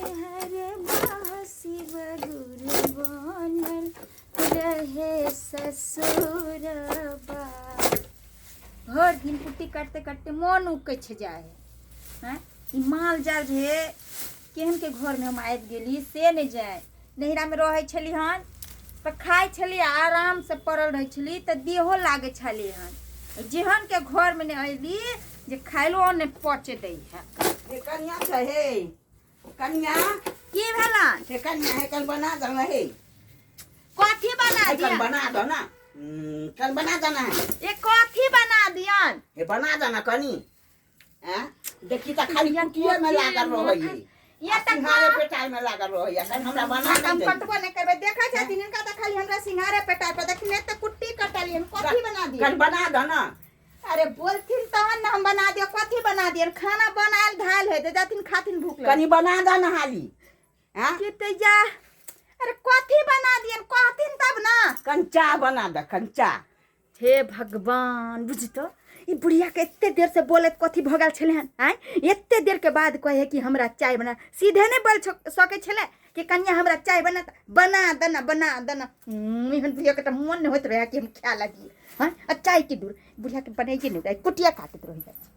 नैहर शिव गुरु बनल रहे ससुरबा। भरि दिन कुट्टी काटते काटते मोन उकैछ जाइ है। आँय, ई माल जाल जे केहन के घरमे हम आबि गेली से नहि जाय। नैहरामे रहै छली हन तऽ खाइ छली आ आरामसँ पड़ल रहै छली तऽ देहो लागै छलै हन। जेहन के घरमे नहि अयली जे खाइलो नहि पचे दै है। हे कनिया छै, हे कनिया। की भेलन? हे कनिया, हे कन बना दो ना, हे। कथी बना हे कन दियन? बना दो ना। कन बना दो ना। ए कथी बना दियन? हे बना दो ना कनी। हैं, देखी त खाली कुटिए में लागल रहै है। या आ तऽ सिंघारे पेटार में लागल रहै है। कन हमरा बना हम दे। कटबो नहि करबै। देखै छथिन हिनका तऽ खाली हमरा सिंघारे पेटार पर देखिन, एते कुट्टी कटलियन, कथी बना दियन? कन बना दो ना। अरे बोलथिन तहन ने हम बना दियौ। कथी बना दियन? खाना बनायल धायल हेतै, जाथिन खाथिन, भूख लगल। कनी बना दो ना हाली। हैं? की तऽ जा, अरे कथी बना दियन, कहथिन तब ना। कन चाह बना दे, कन चाह। हे भगवान, बुझ तो ई बुढ़िया के एते देर से बोलत कथी भऽ गेल छलै हन? आँय, एते देर के बाद कहे कि हमरा चाय बना। सीधे नहि बोल सकै छलै कि कनिया हमरा चाय बना बना देना, बना देना। एहन बुढ़िया के तऽ मोन नहि होइत रहै कि हम खाय लगिए। हँ, आ चाय की दूर, बुढ़िया के बनैए नहि दै, कुटिया काटैत रहि जाइ छै।